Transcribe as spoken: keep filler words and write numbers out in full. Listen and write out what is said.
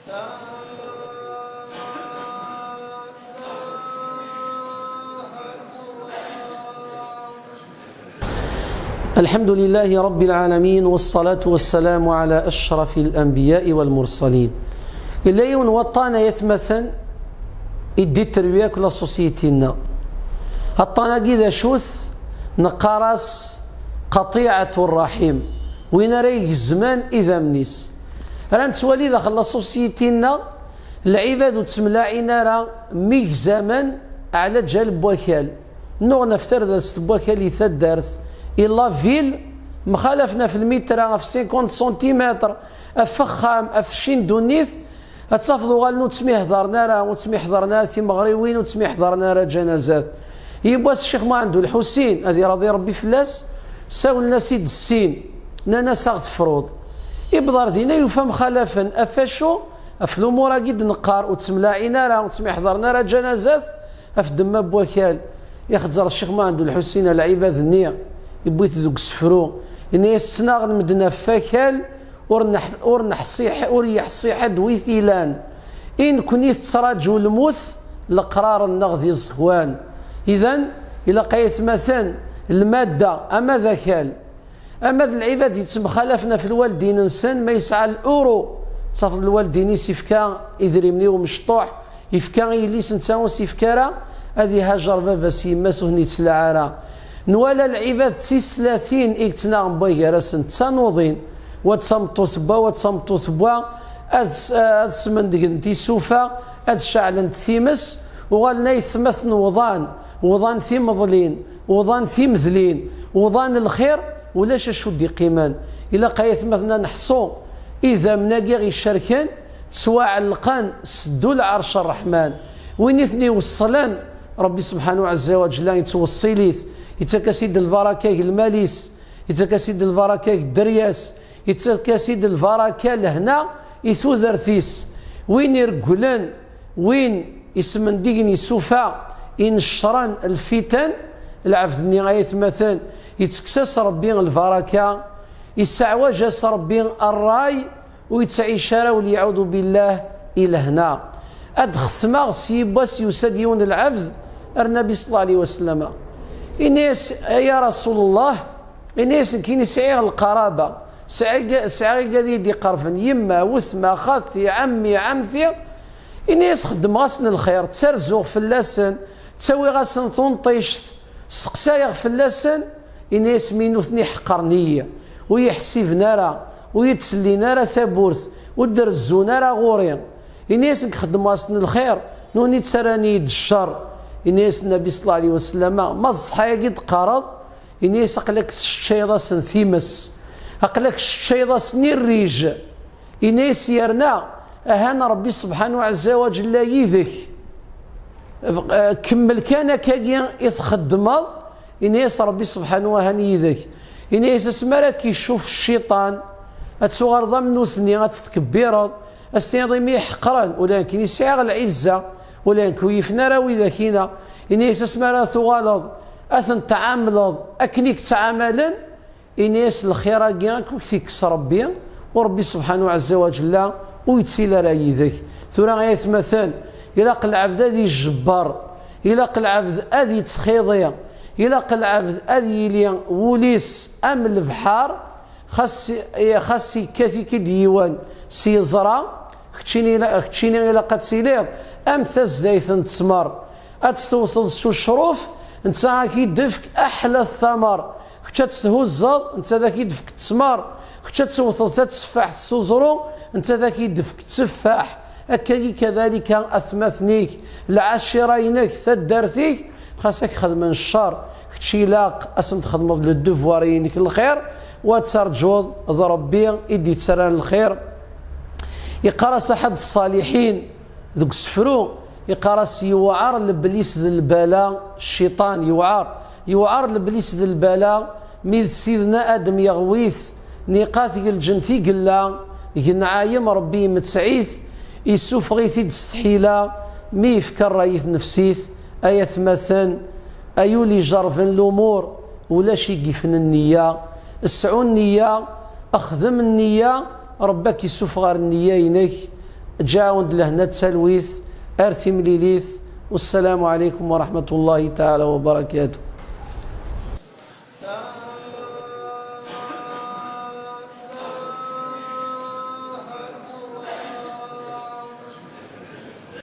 الحمد لله رب العالمين، والصلاة والسلام على أشرف الأنبياء والمرسلين. Yella yiwen n waṭṭan, ay atmaten, i d-itterwi akk la société-nneɣ. Aṭṭan-agi d acu-t? Neqqar-as qatiɛatu rraḥim, win ara igezmen idammen-is. Ara nettwali daxel la société-nneɣ, lɛibad ur ttemlaɛin ara mi gzamen ɛla ǧal n wakal. Nuɣen ɣef tardast n wakal i taddart, i la ville, mxalafen ɣef lmitra, ɣef cinquante centimètres, ɣef wexxam, ɣef cci n ddunit, ad tafeḍ uɣalen ur ttemyeḥḍaren ara, ur ttemyeḥḍaren ara timeɣriwin, ur ttemyeḥḍaren ara ǧanazat. Yiwwas Ccix Muɛend U Lḥusin, ad iraḍi Rebbi fell-as, sawlen-as-id sin, nnan-as ad ɣ-tefruḍ. Iwweḍ ar dinna yufa mxalafen, ɣef wacu? Ɣef lumuṛ-agi d-neqqar, ur ttemlaɛin ara, ur ttemyeḥḍaren ara ǧanazat, ɣef ddemma n wakal. Ixezzer Ccix Muɛend U Lḥusin lɛibad-nni, yewwi-t deg usefru, yenna-yas ttnaɣen medden ɣef wakal, ur neḥ-, ur neḥṣi ḥ-, ur yeḥṣi ḥedd wi t-ilan. I nekni tettraǧu lmut, leqrar-nneɣ d iẓekwan. Idan, ilaq ay atmaten, lmadda, ama d akal, ama d lɛibad yettemxalafen ɣef lwaldin-nsen, ma yesɛa l'euro, tafeḍ lwaldin-is ifka idrimen i umecṭuḥ, ifka i yelli-s, netta ur s-ifka ara, ad ihajer baba-s yemma-s ur ten-yettlaɛ ara. Nwala lɛibad d tislatin i yettnaɣen wway gar-asen d tanuḍin, wa d tameṭṭut n wa, wa d tameṭṭut n wa, ad s-, ad smendgent isufa, ad ceɛlent times, uɣalen aytmaten wḍan, wḍan timeḍlin, wḍan timedlin, wḍan lxir, ulac acu d-iqqimen. Ilaq ay atmaten ad neḥṣu idammen-agi ɣ-icerken, ttwaɛellqen seddu lɛerc ṛṛeḥman. Win i ten-iweṣṣlen, Ṛebbi subḥanahu ɛezza wa ǧella yettweṣṣil-it, yettak-as-id lbaraka g lmal-is, yettak-as-id lbaraka g dderya-s, yettak-as-id lbaraka, lehna i tudert-is. Win iregglen, win ismendigen isufa, ineccren lfitan, lɛebd-nni ay atmaten, yettekkes-as Ṛebbi lbaraka, isseɛwaj-as Ṛebbi ṛṛay, ur yettɛic ara, waliɛudu billah, i lehna. Ad d-xetmeɣ s yiwwas, yusa-d yiwen n lɛebd ar Nnabi ṣella Llahu ɛalayhi wa sallam. Ini-as, a ya Rasul Llah, ini-as, nekkini sɛiɣ lqaraba, sɛiɣ, sɛiɣ igad i yi-d-iqerben, yemma, wetma, xati, ɛemmi, ɛemti, ini-as xeddmeɣ-asen lxir, ttarzuɣ fell-asen, ttawiɣ-asen tunṭict, seqsayeɣ fell-asen, ini-as mi nutni ḥeqren-iyi, ur yi-ḥsiben ara, ur yi-d-sellin ara tawwurt, ur d-rezzun ara ɣur-i. Ini-as nekk xeddmeɣ-asen lxir, nutni ttarran-iyi-d ccer. Ini-as Nnabi ṣella Llahu ɛalayhi wa sallam, ma d ṣṣeḥ-agi d-teqqareḍ, ini-as aql-ak tesseččayeḍ-asen times, aql-ak tesseččayeḍ-asen i rrij. Ini-as yerna, ahan Ṛebbi subḥanahu ɛezza wa ǧella yid-k. Eh, kemmel kan akkagi i txeddmeḍ, ini-as Ṛebbi subḥanahu ahan yid-k. Ini-as asmi ara k-icuf cciṭan, ad tuɣaleḍ am nutni, ad tetkebbireḍ, ad s-tiniḍ imi i ḥeqren, ula d nekkini sɛiɣ lɛizza, ula d nekk ur yifen ara widak-ina. Ini-as asmi ara tuɣaleḍ ad ten-tɛamleḍ akken i k-ttɛamalen, ini-as lxir-agi akk i k-t-ikkes Ṛebbi, u Ṛebbi subḥanahu ɛezza wa ǧella ur yettili ara yid-k. Tura ay atmaten, ilaq lɛebd ad ijebber, ilaq lɛebd ad ittxiḍi, ilaq lɛebd ad yili wul-is am lebḥer, xas, xas ikkat-ik-id yiwen s yeẓra, keččini ila-, keččini ilaq ad tiliḍ am tazdayt n ttmer, ad tt-tewteḍ s ucruf, netta ad k-id-tefk aḥla ttamar. Kečč ad tt-thuzzeḍ, netta ad ak-id-tefk ttmer. Kečč ad tewteḍ tatteffaḥt s uẓru, netta ad ak-id-tefk tteffaḥ. Akkagi kadalika atmaten-ik, lɛacira-inek, taddart-ik, xas ad k-xedmen ccer, kečč ilaq ad sen-txedmeḍ le devoir-inek n lxir, u ad terǧuḍ d Ṛebbi i d-yettarran lxir. Iqqar-as aḥad ṣṣaliḥin, deg usefru, iqqar-as yewɛer leblis d lbala, cciṭan yewɛer, yewɛer leblis d lbala, mi d sidna Adem yeɣwi-t, niqat deg lǧent i yella, genɛayem Ṛebbi imettɛ-it, issufeɣ-it-id s tḥila, mi yefka ṛṛay i tnefsit, ay atmaten, ay ul ijerrben lumuṛ, ulac i yifen nniya, sɛu nniya, xdem nniya, Ṛebbi ad k-issufeɣ ɣer nniya-inek, Ǧǧaɣ-awen-d lehna d talwit. Ar timlilit. Wassalamu ɛalaykum wa raḥmatullahi taɛala wa barakatuh.